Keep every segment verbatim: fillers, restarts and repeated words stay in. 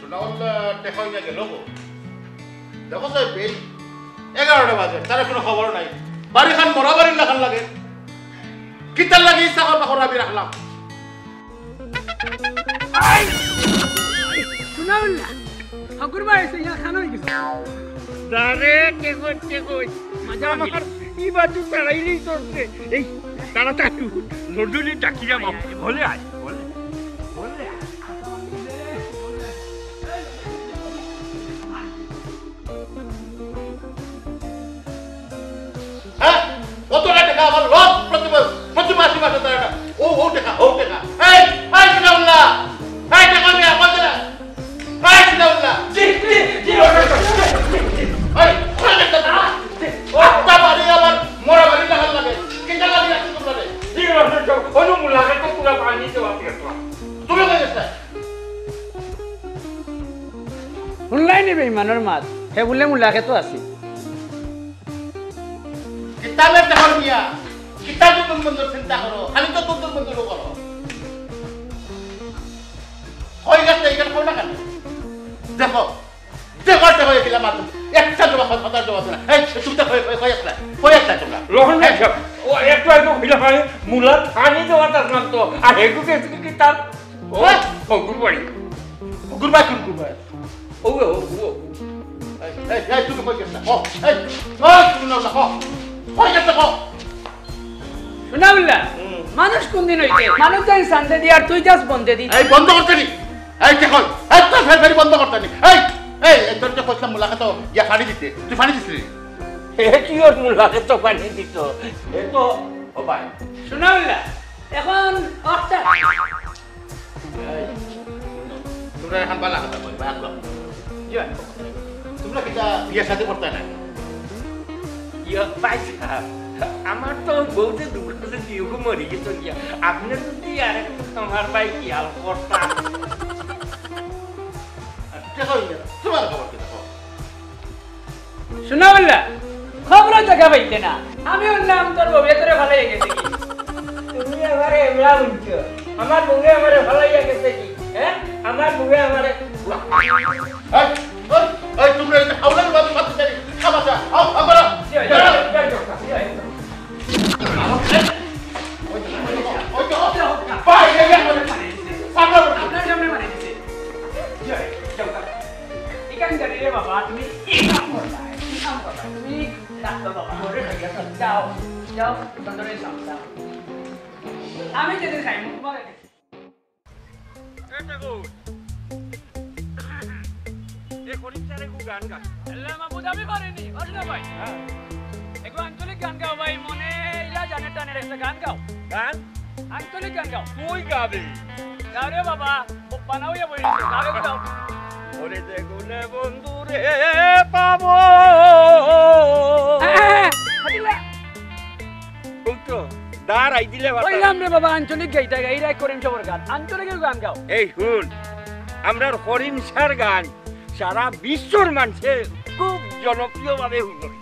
সোনাউল্লা টেকা অইয়া গেল গো। দেখো সাহেব, এই এগারোটা বাজে, তার কোনো খবর নাই। বাড়িখান মরা বাড়ির লাখান লাগে। কিতার লাগি ইচ্ছা করবা করে আমি রাখলাম? সোনাউল্লা, ঠাকুর ভাই এসে ইয়া খান হয়ে গেছে। দাঁড়ে, কে কই, কে কই? মজা আমার লাগে। ই বাজু তাড়াইলেই চলছে। এই, তাড়াতাড়ি, নজরুলি ডাকিয়া মামা। বলে আয়, বলে, বলে আয়। হ্যাঁ? অত টাকা আমার লস প্রতি মাস, প্রতি মাসে মাসে তার একটা। ও, ও টাকা, ও টাকা। এই, এই, সোনাউল্লা। এই, টাকা নিয়ে আমার দিলে। এই, সোনাউল্লা। জি, জি, জি, অর্ডার করো। এই, ওরা দেখতে না। আত্মা বাড়ি আমার মরা বাড়ি দেখার লাগে। কিতা লাগে এখন তোমরা রে? জি, অর্ডার করো। অনু মুলাকে তো পুরা পানি দেওয়া দিয়ে তো। তুমি কই গেছে? অনলাইনে বেইমানর মাত। হে বুলে মুলাকে তো আছি। কিতাবের দেখো মিয়া, কিতাব নতুন বন্ধুর চিন্তা করো, খালি তো নতুন বন্ধুর করো। কই গেছে, এখানে কই না কেন? দেখো, দেখো, দেখো, এগুলা মাত্র একটা জবাব, কথা জবাব না। এই, তুমি তো কই, কই, কই আসলে? কই আসলে তোমরা? রহন ভাই সাহেব, ও একটু আগে হইল হয়, মুলা থানি দেওয়া তার নাম তো, আর হেগু গেছে কি তার? ও, হ্যাঁ? ও, গুরবাই। গুরবাই কোন গুরবাই? ও, ও, ও, ও। এই, এই, এই, তুমি কই গেছলা? ও, এই, ও, তুমি না, ও, কই গেছলা, ও? সোনাউল্লা, হুম। মানুষ কোন দিন হইতে? মানুষ যাই সান্দে দি আর তুই যাস বন্দে দি। এই, বন্ধ করতে নি। এই, কে কই? এই, তোর ফের ফের বন্ধ করতে নি। এই, এই, এই, তোর যে কইছিলাম মুলাকাত গিয়া পানি দিতে, তুই পানি দিছিলি? এ কি ওর মুলাকাত পানি দিত? এ তো, ও ভাই। সোনাউল্লা, এখন অর্থাৎ এই, তোমরা এখন বালা কথা কই, ভাই, আগ্রহ। জি ভাই। তোমরা কিতা বিয়া শাদী করতে না? ইয়া, ভাই সাহেব, আমার তো বউতে দুর্গা বিয়োগ মরি গেছে গিয়া। আপনি যদি আর একটু আমার ভাই খেয়াল করতাম। দেখো, তোমার খবর কি দেখো? সোনাউল্লা, খবরও দেখা পাইতে না। আমি শুনলাম তোর বউয়ে তোরে ফালাইয়া গেছে কি? তুমি আমারে এমলা বুঝছো? আমার বউয়ে আমারে ফালাইয়া গেছে কি? হ্যাঁ? আমার বউয়ে আমারে এই, এই, এই, তোমরা এই যে হাওলার বাজু মারতে চাই, খামাচা, আও, আও, করো। ওই তো, ওই তো, ওই তো, ভাই, এই যে আমাদের সামনে। আপনার সামনে মারি দিছে। এখান থেকে রে বাবা, তুমি এই কাম করবা, এই কাম করবা। তুমি রাখো বাবা, ওরে ভাইয়া, যাও, যাও, সুন্দর হয়ে যাও, যাও। আমি যেদিন খাই, মুখ মারে। এ দেখো, এ করিম স্যার এগু গান গায়। আল্লাহ মাহমুদ, আমি পারিনি, অসুবিধা ভাই। হ্যাঁ। এগু আঞ্চলিক গান গাও ভাই, মনে ইলা জানে টানের একটা গান গাও। গান? আঞ্চলিক গান গাও। তুই গাবে? গাও রে বাবা। বানাও ইয়া বই, গাও, গাও। ওরে যে গুণে বন্ধু রে পাবো। হ্যাঁ, হ্যাঁ, হ্যাঁ, হাজিরা। ওই তো, আর আই দিলে বাবা। কইলাম রে বাবা, আঞ্চলিক গাইতা গাই, রাই করিম সাবর গান। আঞ্চলিকের গান গাও। এই হুন, আমরার করিম সার গান সারা বিশ্বর মানষে খুব জনপ্রিয়ভাবে হুনইন।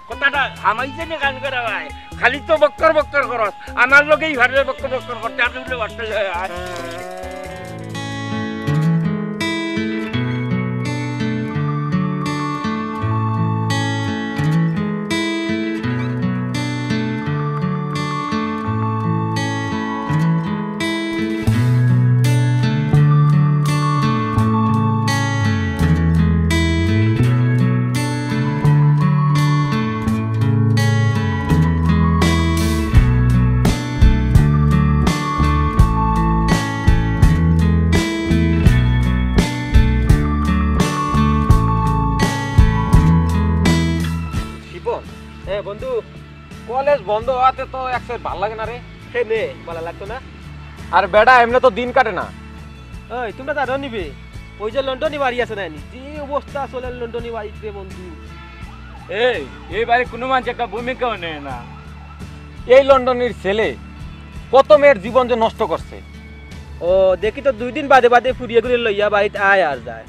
কথাটা হামাইছে নি গান করা ভাই? খালি তো বক্কর বক্কর করস। আমার লগেই ভাবে বক্কর বক্কর করতে, আমি উঠলে বাট্টা যায়। শিবন, এ বন্ধু, কলেজ বন্ধ অওয়াতে তো এক সাইড ভালা লাগে না রে। হে নে, ভালা লাগতো না। আর বেটা, এমনে তো দিন কাটে না। ওই, তুমরা জানো নি বে, ওই যে লন্ডনী বাড়ি আছে না নি, যে অবস্থা চলে লন্ডনী বাড়িত রে বন্ধু। এই, এই বাড়ির কুনু মানষে একটা ভূমিকাও নেয় না। এই লন্ডনীর ছেলে কত মেয়ের জীবন যে নষ্ট করছে। ও, দেখি তো দুই দিন বাদে বাদে ফুড়িয়ে গুলি লইয়া বাড়িত আয় আর যায়।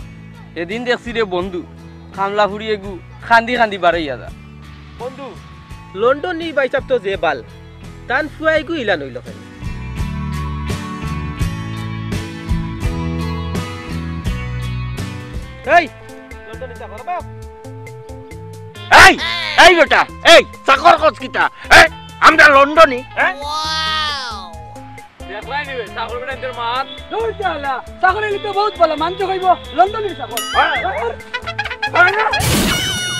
এদিন দেখছি রে বন্ধু, কামলা ফুড়িয়ে গু কান্দি কান্দি বাড়াইয়া যা। বন্ধু, লন্ডনী ভাইসাব তো যে বাল, তান ফুয়াইগু ইলান অইলো কেনে? এই, লন্ডনী চাকর বাপ। এই, এই বেটা, এই, চাকর কস কিতা? এই, আমরা লন্ডনী, হ্যাঁ? দেখলাই নিবে, চাকর বেটা এদের মাত। দূর যা আলা, চাকর অইলে তো বহুত ভালা, মানষে কইবো, লন্ডনীর চাকর। হ্যাঁ। হ্যাঁ।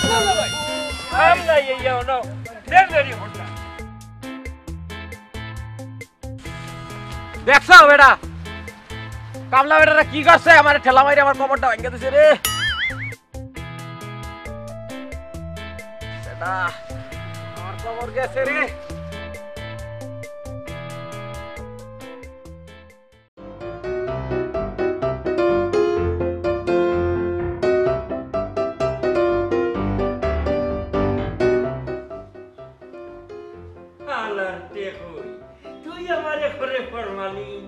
না, না ভাই। আর নাই, এই যাও, নাও। দেড় দেরি ঘন্টা। দেখছো বেটা? কামলা বেটারা কি করছে? আমারে ঠেলা মারি আমার কমরটা ভাঙ্গি দিছে রে। বেটা, আমার কমর গেছে রে। আলার টেকই, তুই আমারে করে ফরমালিন।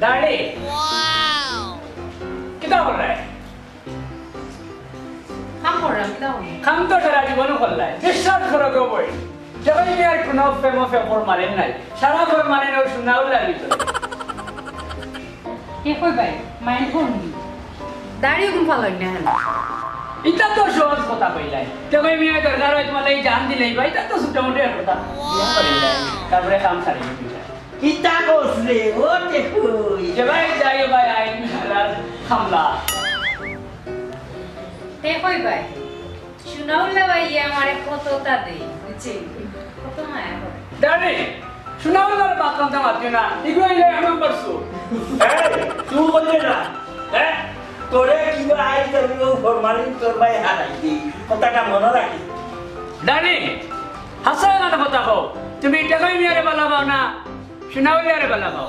দাঁড়ি। কিতা কররায়? কাম কররাম, কিতা কররাম? কাম তো সারা জীবনও করলায়। বিশ্বাস করো গো বইন, টেকই মিয়ার কুনু প্রেমো ফেপর মারের নাই। সারা ফর মারের ওই সুনাউল্লার ভিতরে। কে কই ভাই? মাইন্ড করুন নি। দাড়ি ঘুম ফালাইন না কেনে? ইটা তো সহজ কথা কইলায়। টেকই মিয়া দরকার অয় তুমার লাগি জান দিলাইবা, ইটা তো ছোট মোটো এক কথা। বিয়া করিলাই, তারপরে কাম সারিলাই। কিতা কস রে, ও টেকই? যে ভাই যাই ভাই, আইন হালাল খামলা। টেকই ভাই, সুনাউল্লা ভাই আমারে কততা দেয়, বুঝছি? কত মায়া করে। ডার্লিং, সুনাউল্লার বাতরান্তা মাতিও না, ইগু অইলে আমার পারছো। এই, তুই বললে না, হ্যাঁ? তোরে কিবা আই যাবি ও ফরমালিন তোর ভাই হারাই দি, কথাটা মনে রাখিস। ডার্লিং, হাছা এখান কথা কও, তুমি টেকই মিয়ারে বালা পাও না, সুনাউল্লারে বালা পাও।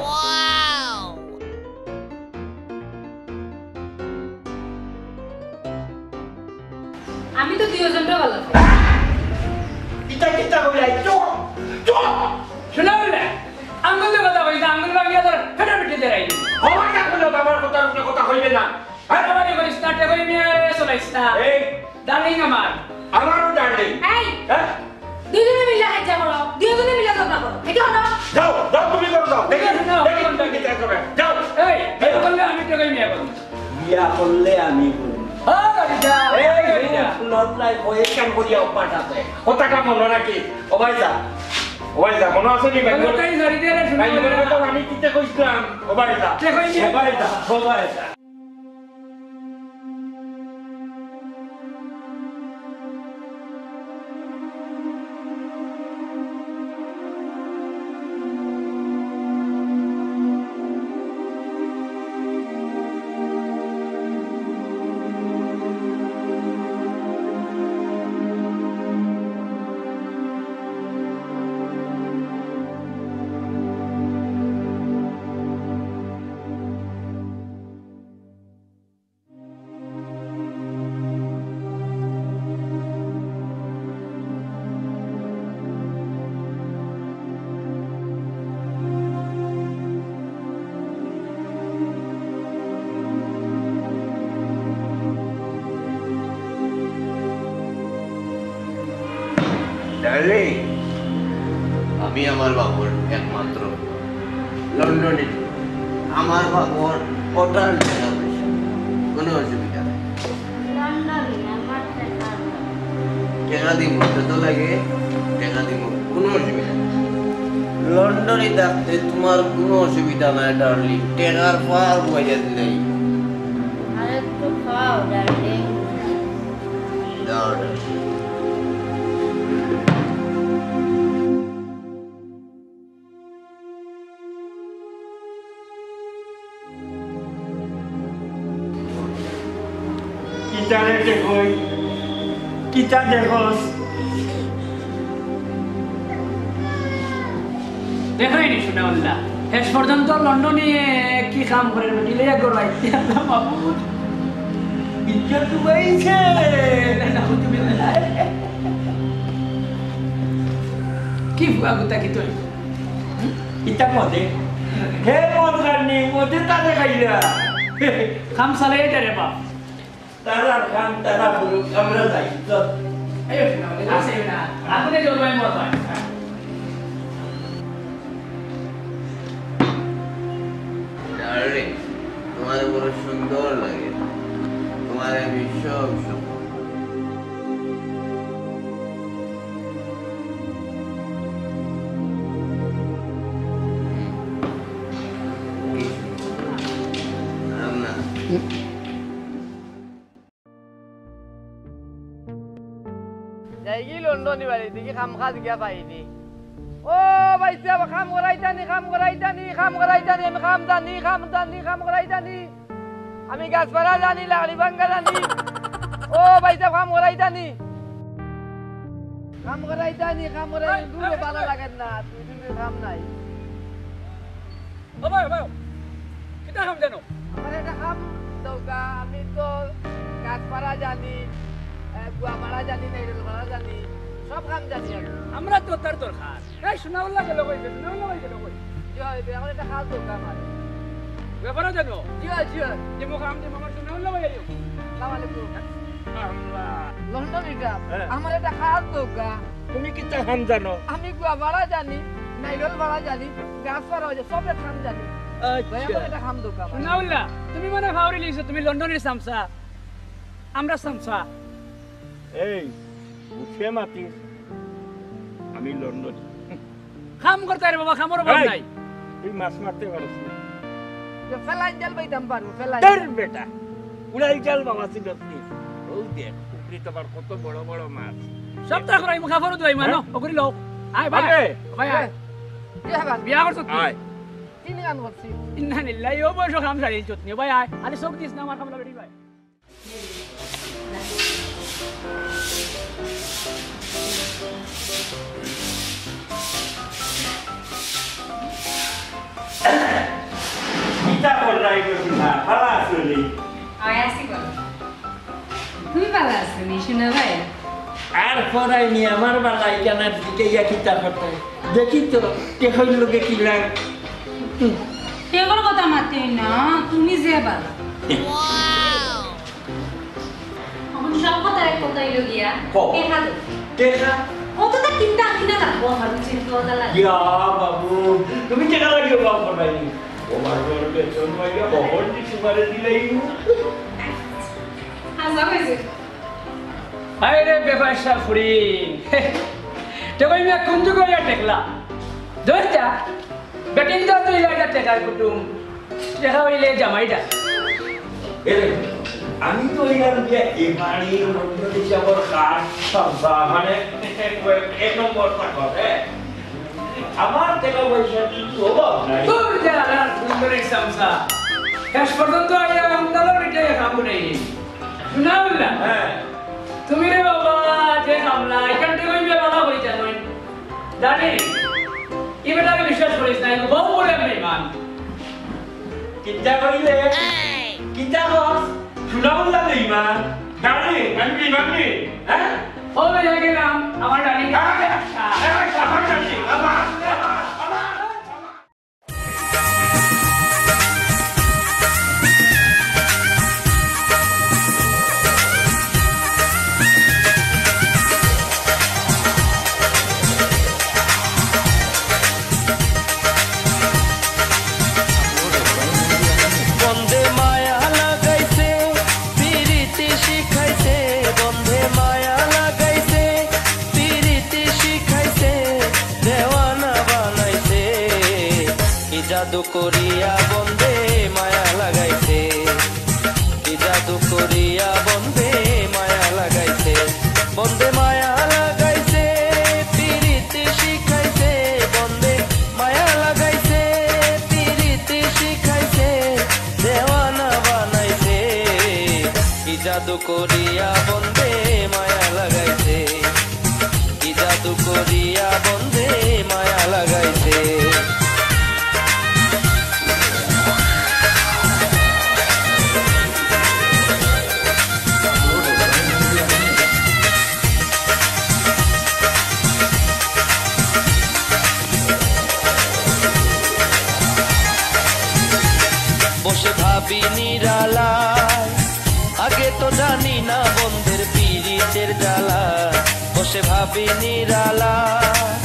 আমি তো দুইজনরে বালা পাই। ইটা কিতা কইলা? চুপ! চুপ! সুনাউল্লা, আঙ্গুল দিয়া কথা কইছ না, আঙ্গুল ভাঙিয়া তোর ফেটা ফেটি দেরাই। খবরদার বাবার কথার উপরে কথা কইবে না। বাড়াবাড়ি করিস না, টেকই মিয়ারে চলাইস না। এই। ডার্লিং আমার। আমারও ডার্লিং। এই। হ্যাঁ? দুইজনে মিলে হাইজা করো, দুইজনে মিলে ঝগড়া করো। এটি হলো? যাও, যাও, তুমি করো, যাও। দেখি, না, দেখি, না, তুমি কি চাই করবে। যাও। এই, বিয়া করলে আমি টেকই মিয়া বলবো। বিয়া করলে আমি বলবো। ও, গাড়ি যা, এই, গাড়ি যা। ফুলত নাই, ওই কাম করিয়া অভ্যাস আছে। কথাটা মনে রাখি। ও ভাই যা। ও ভাই যা, মনে আছে নি ভাই? কথাটাই জানি দিয়ে রে, শুনে ভাই, না। কথা আমি কিতে কইছিলাম? ও ভাই যা। টেকই মিয়া। ও ভাই যা, ও ভাই যা। আমি আমার বাবর একমাত্র লন্ডনী। আমার বাবর অটাল টেকা পয়সা, কোনো অসুবিধা নাই। লন্ডনী আমার টেকা। টেকা দিমু, যত লাগে টেকা দিমু, কোনো অসুবিধা নাই। লন্ডনী থাকতে তোমার কোনো অসুবিধা নাই, ডার্লিং। টেকার পার বইয়া দিলাই। আর একটু খাও, ডার্লিং। দাও, ডার্লিং। কিতারে টেকই, কিতা দেখস? দেখইনি সুনাউল্লাহ, শেষ পর্যন্ত লন্ডনীয়ে কি কাম করে, বেটি লইয়া গড়াইতে আল্লাহ মাবুদ। ইজ্জত ডুবাইছে। কি ফুয়া গুতা কি তুই? ইতা মদে। হে মদ খাননি, মদে তারে খাইরা। কাম চালাইয়া দে রে বাপ। তারার কাম তারা করুক, আমরা যাই। চল। এই ওঠে না, ওঠে না, আসে না। আপনি জলবায়ু মত হয়। ডার্লিং, তোমারে বড় সুন্দর লাগে। তোমারে আমি সব সময় যাইগি লন্ডনী বাড়ি, দেখি কাম কাজ গিয়া পাইনি। ও ভাইসাব, কাম করাইতানি, কাম করাইতানি, কাম করাইতানি, আমি কাম জানি, কাম জানি, কাম করাইতানি। আমি গাছপাড়া জানি, লাকড়ি ভাঙ্গা জানি। ও ভাইসাব, কাম করাইতানি। কাম করাইতানি, কাম করাইতানি, দূরো ভালা লাগে না, দুই দিন কাম নাই। ও ভাই, ও ভাই, কিতা কাম জানো? আমার একটা কাম দরকার, আমি তো গাছপাড়া জানি, এ, গুয়াপাড়া জানি, নাইরলপাড়া জানি, সব কাম জানি আমি। আমরা তো তার দরকার। এই, সোনাউল্লাহ গেল কই? সোনাউল্লাহ কই গেল কই? জি অয়, আমার একটা কাজ দরকার আমার। ব্যাপারে জানো? জি অয়, জি অয়। যে মুখ আম যে মামার সোনাউল্লাহ ভাই আইও। আসসালামু আলাইকুম। আল্লাহ। লন্ডন এটা, হ্যাঁ। আমার একটা কাজ দরকার। তুমি কিতা কাম জানো? আমি গুয়াপাড়া জানি, নাইরলপাড়া জানি, গাছপাড়া অয় যে সব কাম জানি। আচ্ছা। ভাই, আমার একটা কাম দরকার আমার। সোনাউল্লাহ, তুমি মানে ফাউরি লিখছো, তুমি লন্ডনের সামসা, আমরা সামসা। এই, বুঝে মাতিস, আমি লন্ডন। কাম করতে রে বাবা, কামর অভাব এই, নাই। তুই মাছ মারতে পারস না। যে ফেলাইন জাল বাইতাম পারবো, ফেলাইন। তোর বেটা, উড়াই জাল বাবা ছিল তুই। ও দেখ, পুকুরি তোমার কত বড় বড় মাছ। সব তো এখন আমি মুখা ফরো দুয়াই মানো, হ্যাঁ? ওগুলি লও। আয় ভাই, আগে। ভাই, আয়। বিয়া করছো তুই? আয়। তিন গান করছি। ইন্না লিল্লাহি, ও বয়স কাম সারিল চোদ্দ নিও ভাই, আয়। আরে চোখ দিস না আমার কামলা বেটি ভাই। কিতা কররায় গো, কিতা? ভালা আছো নি? অয়, আছি বলো। তুমি ভালা আছো নি, সোনা ভাই? আর পড়াই নি আমার বালা, ইখানর দিকে ইয়া কিতা করতায়? দেখি তো, টেকর লগে কি লাগ? টেকর কথা মাতিও না, তুমি যে বালা। এখন সব কথার এক কথা অইলো গিয়া, ক। টেকা দে। টেকা? অততা কিনতে আমি না লাগবো, আমার চিন্তা অতা লাগে। ইয়া বাবু, তুমি টেকা লাগিও বাবু নাই। ও বাবু, বেতন পাইয়া বহন দি তোমারে দিলাই। আচ্ছা, হইছে। আরে রে, বেপার সাফরি। তে কই মিয়া কুন যুগ অইয়া টেকলা? ধর যা। বেটিন তো তুই লাগে টেকার কুটুম, টেকা অইলে জামাইটা। এরে, আমি তো অইলাম গিয়া এ বাড়ির লন্ডনী সাবর কাজ সামসা, মানে, এক নম্বর চাকর, হ্যাঁ? আমার টেকা পয়সা কিন্তু অভাব নাই। তোর যা, আর সুন্দরী সামসা। শেষ পর্যন্ত আইয়া আমদালো রিটায়ার কাম নেই। সোনাউল্লাহ। হ্যাঁ। তুমি রে বাবা, যে কামলা, ইখান থাকি অইবে বালা অই জানো। জানি, ই বেটারে বিশ্বাস করিস না, ই বউত বড় বেইমান। কিতা কইলে? কিতা কস? সোনাউল্লাহ বেইমান। জানি, আমি বেইমান নি, হ্যাঁ? ও বেটা গেলাম, আমার ডানি। হ্যাঁ, হ্যাঁ, আমার ডানি, আমার, আমার, আমার। কি জাদু করিয়া বন্ধে মায়া লাগাইছে, কি জাদু করিয়া বন্ধে মায়া লাগাইছে, বন্ধে মায়া লাগাইছে, পিরিতি শিখাইছে, বন্ধে মায়া লাগাইছে, পিরিতি শিখাইছে, দেওয়ানা বানাইছে। কি জাদু করিয়া বন্ধে মায়া লাগাইছে, কি জাদু করিয়া বন্ধে মায়া লাগাইছে। বসে ভাবি নিরালায়, আগে তো জানি না বন্ধের পিরিতের জ্বালা। বসে ভাবি নিরালায়,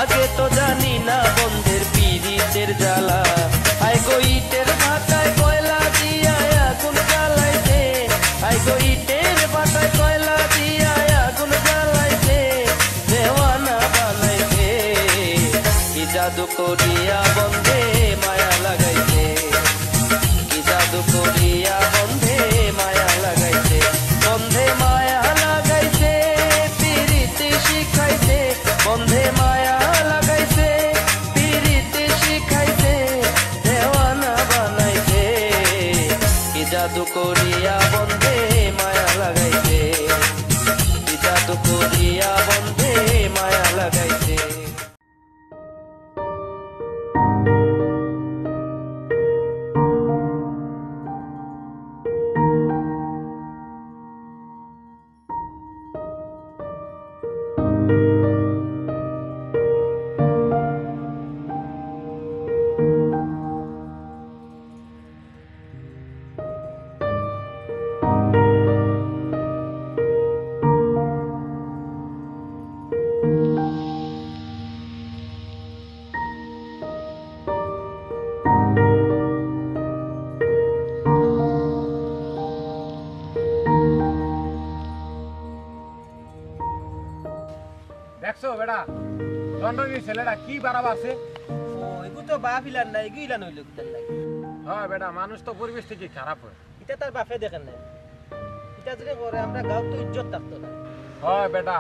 আগে তো জানি না বন্ধের পিরিতের জ্বালা। আই গো ইটের ভাটায় কয়লা দিয়া আগুন জ্বালাইছে, আই গো ইটের ভাটায় কয়লা দিয়া আগুন জ্বালাইছে, দেওয়ানা বানাইছে। কি জাদু করিয়া বন্ধে মায়া লাগাইছে, কি জাদু করিয়া বন্ধে মায়া লাগাইছে, বন্ধে মায়া লাগাইছে, পিরিতি শিখাইছে, বন্ধে মায়া লাগাইছে, পিরিতি শিখাইছে, দেওয়ানা বানাইছে। কি জাদু করিয়া বন্ধে মায়া লাগাইছে, কি জাদু করিয়া বন্ধে মায়া লাগাইছে। দেখছো বেটা, লন্ডনী ছেলেটা কি বাড়া বাড়ছে? ও, এগু তো বাপ ইলান না, এগু ইলান অইলো কিতার লাগি? হয় বেটা, মানুষ তো পরিবেশ থাকি খারাপ হয়। ইটা তার বাপে দেখের নাই। ইটা যদি করে, আমরা গাঁওত তো ইজ্জত থাকতো না। হয় বেটা,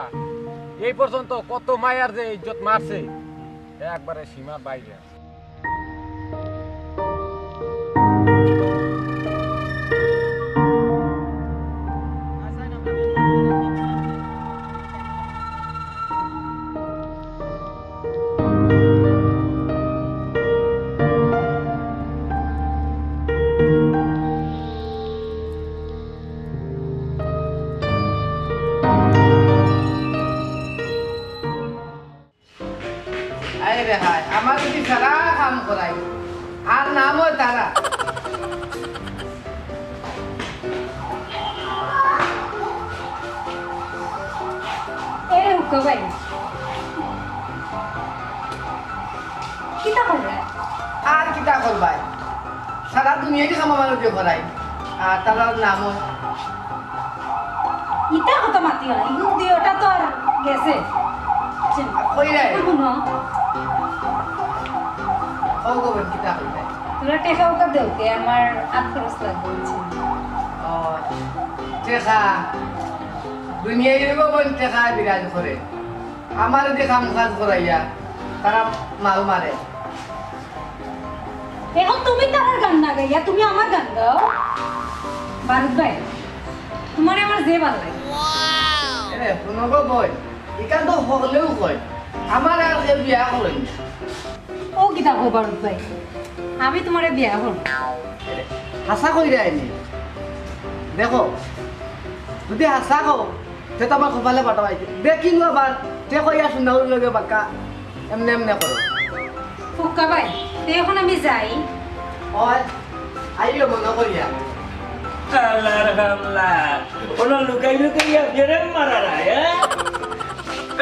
এই পর্যন্ত কত মায়ার যে ইজ্জত মারছে, একবারে সীমার বাইরে আছে। আরে রে হায়, আমার যদি সারা কাম করাই, আর নাম হয় তারা। এরে হুক্কা ভাই, কিতা কররায়? আর কিতা করবায়? সারা দুনিয়ারই কাম আমার লগে করাই। আর তারার নাম হয়। ইতা কথা মাতিও না, ইগুন দিওটা তো আর গেছে। আর কইরায়? হুনো। কও গো বেটি, কিতা কইরায়? তোরা টেকা উকা দেও তে, আমার আত খরচ লাগবো, বুঝছো? ও, টেকা। দুনিয়ার গো বইন টেকা বিরাজ করে। আমার দি কাম কাজ করাইয়া, তারা মাল মারে। এখন তুমি তারার গান না গাইয়া তুমি আমার গান গাও। বারুদ ভাই, তোমারে আমার যে ভালা লাগে। এরে, হুনো গো বইন, ইখান তো হকলেউ কয়, আমার আর কেউ বিয়া করইন না। ও কিতা কও বারুদ ভাই, আমি তোমারে বিয়া করমু। এরে, হাছা কইরায় নি? দেখো, যদি হাছা কও, তে তো আমার কপালে পাঠাইছে। দেখি নু আবার, তে কইয়া সুন্দর লগে বাক্কা, এমনে এমনে করো। ফুক্কা ভাই, তে এখন আমি যাই। ওই, আইও মনো করিয়া। আল্লাহর হামলা, ওরা লুকাই লুকাইয়া ফেরে মারা রায়, হ্যাঁ?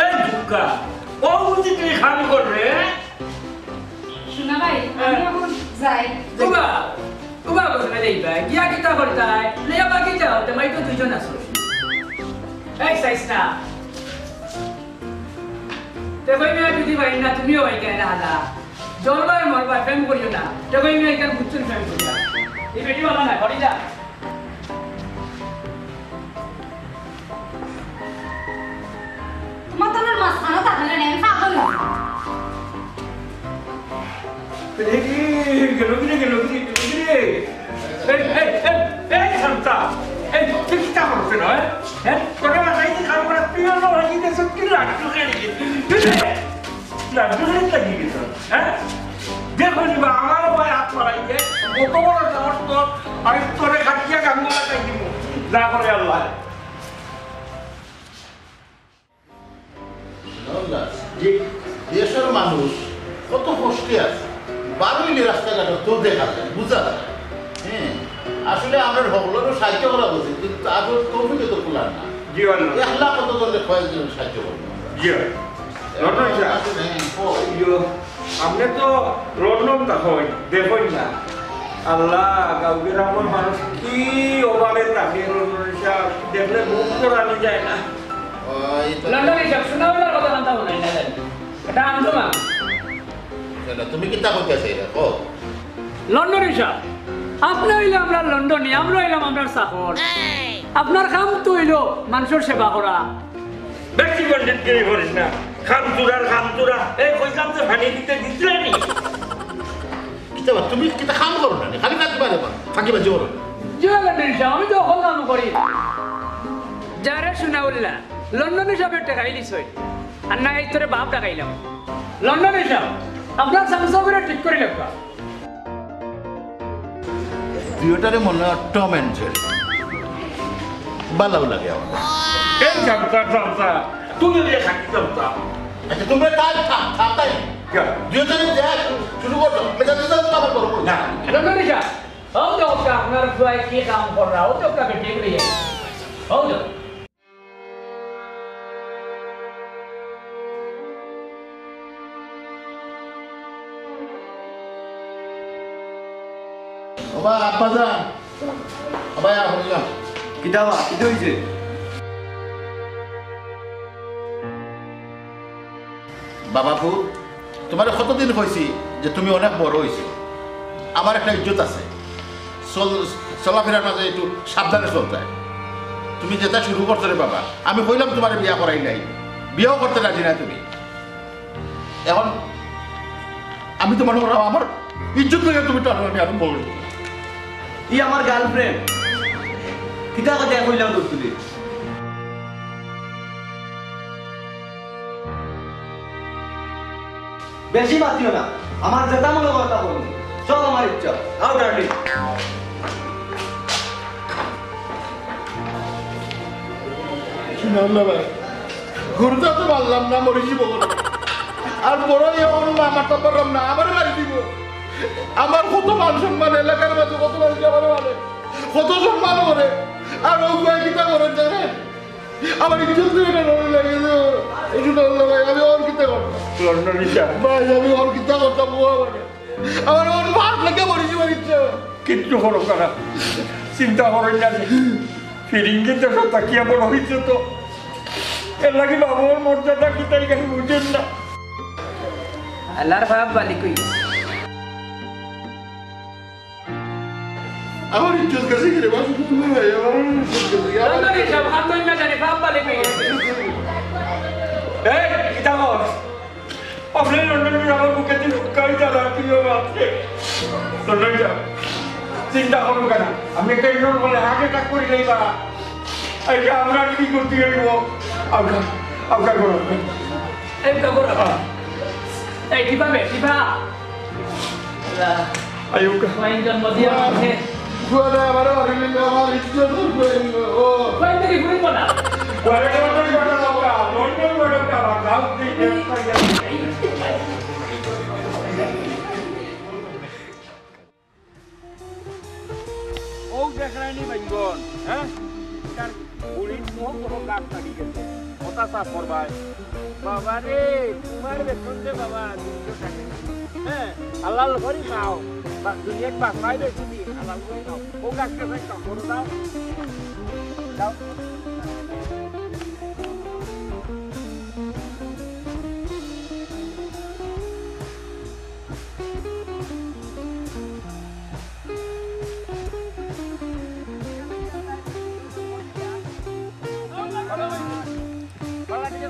এই ফুক্কা, ও বুঝি তুই খাম করবে, হ্যাঁ? শোনা ভাই, আমি হ্যাঁ। এখন যাই। উবা, উবা, বসে যাইবা, গিয়া কিতা করতায়? লইয়া বাকি যাও, তোমার তো দুইজন আছো। এই চাইস না। তে কই না, দিদি ভাই না, তুমিও ভাই কেন আলা? জলবায় মরবায় প্রেম করিও না। তবে আমি এখানে বুঝছুন প্রেম করিয়া। এই বেটি বাবা না, ঘরে যা। তোমার তো আমার মাঝখানে থাকলে নেই, আমি পাগল হই। এই, এই, গেল কি রে, গেল কি রে, গেল কি রে? এই, এই, এই, এই, শান্তা, এই, তুই কিতা করছ না, হ্যাঁ? হ্যাঁ? তোরে বানাইতে খারাপ করে তুই অন্য বানাই দিতে সত্যি লাড্ডু খেয়ে নিবি। তুই রে, লাড্ডু খেয়ে লাগিয়ে গেছ, হ্যাঁ? দেখো নি বা, আমার ভাই হাত বাড়াই দে, কত বড় সাহস তোর, আমি তোরে খাটিয়া গাঙ্গুলা খাই দিব। না করে আল্লাহ। জি। দেশর মানুষ কত কষ্টে আছে, বারইলে রাস্তাঘাটে তো দেখা যায়, বুঝা যায়। হ্যাঁ, আসলে আমরা সকলেরও সাহায্য করা উচিত, কিন্তু আসলে তৌফিকে তো কুলার না। জি, অয় না। একলা কত করলে কয়েকজন সাহায্য করবো আমরা। জি, অয়। লন্ডন সাহেব। আসলে, হ্যাঁ, ও। ইয়ো, আপনি তো লন্ডন তখন দেখইন না। আল্লাহ, গাঁও গ্রামর মানুষ কি অভাবে থাকে, লন্ডন সাহেব, দেখলে মুখ করানি যায় না। ওই তো। লন্ডন সাহেব, শোনা হইলে কথা মানতা হইল না, জানি। এটা আনতো না। শোনো, তুমি কিতা কইতে চাইলা, কও। লন্ডন সাহেব, আপনি হইলে আমরা লন্ডনি, আমরা হইলাম আমরা চাকর। আপনার কাম তো হইল মানুষের সেবা করা। বেশি কন্টেন্ট ক্রিয়েট করিস না। খামচুরার খামচুরা। এই কইলাম যে পানি দিতে দিছিলে নি? কিতা বা, তুমি কিতা কাম করো না নি? খালি কাজ বারে বারে ফাঁকিবাজি করো। জি, লন্ডনি সাহেব, আমি তো অখন কাম করি। যারে শোনা উল্লা, লন্ডনি সাহেবের টেকাই দিছই। আর না, এই তোরে বাপ ডাকাইলাম। লন্ডনি সাহেব, আপনার চামচা করে ঠিক করি লেখা। দুইটারে মনে হয় টম অ্যান্ড জেরি। ভালাও লাগে আমার। এই চামচা, চামচা, তুমি দিয়ে খাকি চামচা। আচ্ছা, তোমরা কাল খা-, খাতাই। কে? দুইজনে যা শুরু করছো, মেজাজ তো আমার বড় বড়। না। লন্ডনি সাহেব, ও তো আপনার ফুয়ায় কি কাম কররা, ও তো আপনাকে ঠিক নেই। ও তো। ওবা, আব্বা যান। ওবা, ইয়া, হরিয়া। কিতা বা, কিতা হইছে? বাবা পুত, তোমারে কতদিন কইছি যে তুমি অনেক বড় হইছো, আমার একটা ইজ্জত আছে, চল-, চলাফেরার মাঝে একটু সাবধানে চলতায়। তুমি যেটা শুরু করছো রে বাবা, আমি কইলাম তোমারে বিয়া করাই নাই, বিয়াও করতে রাজি না তুমি। এখন আমি তো মনে করলাম আমার ইজ্জত লইয়া তুমি টানো, আমি আরম্ভ করবো। ই আমার গার্লফ্রেন্ড, কিতা কথা কইলাম তোর তুলে? বেশি মাতিও না, আমার যেটা মনে হয় তা বলবো। চল আমার ইচ্ছা, আও ডার্লিং। শুনলাম না ভাই, গরুটা তো মারলাম না, মরে যাবো। আর বড় ইয়ে ওর মা মারতে পারলাম না, আমারে মারি দিব। আমার কত মান সম্মান, এলাকার মাঝে কত মানুষ আমারে মানে, কত সম্মান করে। আর ও ভাই কিতা করে জানেন? আমার ইজ্জত নিয়ে এটা লড়াই লাগে যে, এই জন্য আল্লাহ ভাই, আমি ওর কিতা করতাম? লন্ডন ইচ্ছা। ভাই, আমি ওর কিতা করতাম? ও আমার, আমার ওর ভাত লাগে মরে যাবার ইচ্ছা। কিচ্ছু করো না, চিন্তা করো না। ফিরিঙ্গি তো সব তাকিয়া বড় হইছে তো, এর লাগি বাবুর মর্যাদা কিতাই খালি বুঝেন না। আল্লাহর ভাব বালি কই। আমার ইজ্জত গেছে কি রে? আমার ইজ্জত গেছে কি? আমার লন্ডনি সাহেব, হাত ধইন না জানি, ভাব বালি কই। এই, কিতা কর? আপনি লন্ডনি আমার বুকে দিন উকাই যারা প্রিয় বাপরে। লন্ডনি সাহেব, চিন্তা করুন কেন? আমি একটা ইউনিয়ন বলে হার্ট অ্যাটাক করি নেই বা। এই যে আমরা কি করতে গেলব? আমরা, আমরা করো। এই তো করো। এই, টিপা বে, টিপা। আইউকা। কয়েকজন মধ্যে আছে। গুয়ারে আমারে মারিলে আমার ইজ্জত উঠবে। ও। কয়েকজন ঘুরে পড়া। গুয়ারে লন্ডন বড় বাবা, লন্ডন বড় বাবা, সাউথ দিকে। ও দেখরায়নি বাইঙ্গন, হ্যাঁ? তার বুড়ির মুখ বড় গাছ কাটি গেছে। কথা সাফ করবায়। বাবা রে, তোমার বেতন দে বাবা, দুইশো টাকা। হ্যাঁ, হালাল করি খাও। বা দুনিয়ার পাঁচ মাইল বেশি দিন, হালাল করি খাও। ও গাছটা ভাই কাপড় দাও। দাও।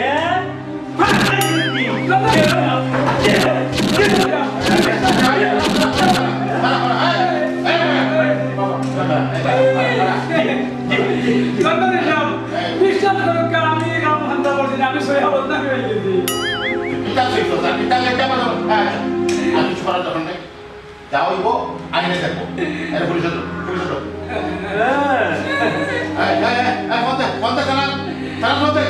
হ্যাঁ? বিশ্বাস করুন, আমি এই কাম ধান্দা করছি না, আমি সহিয়া বদনামি হয়ে গেছি। কিতা শিখছো, স্যার? কিতা লেখা বলো? হ্যাঁ, আর কিছু করার দরকার নেই। যা হইব, আইনে দেখবো। আরে, পুলিশে তো, পুলিশে তো। এই, এই, এই, এই, ফোন দে, ফোন দে, থানা, থানা ফোন দে।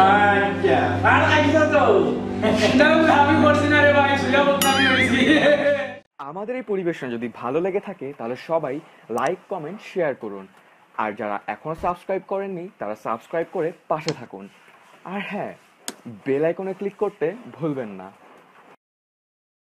আচ্ছা, আর আইসো তো। না, না, আমি করছি না রে ভাই, সহিয়া বদনামি হয়েছি। আমাদের এই পরিবেশনা যদি ভালো লেগে থাকে, তাহলে সবাই লাইক, কমেন্ট, শেয়ার করুন। আর যারা এখনও সাবস্ক্রাইব করেননি, তারা সাবস্ক্রাইব করে পাশে থাকুন। আর হ্যাঁ, বেল আইকনে ক্লিক করতে ভুলবেন না।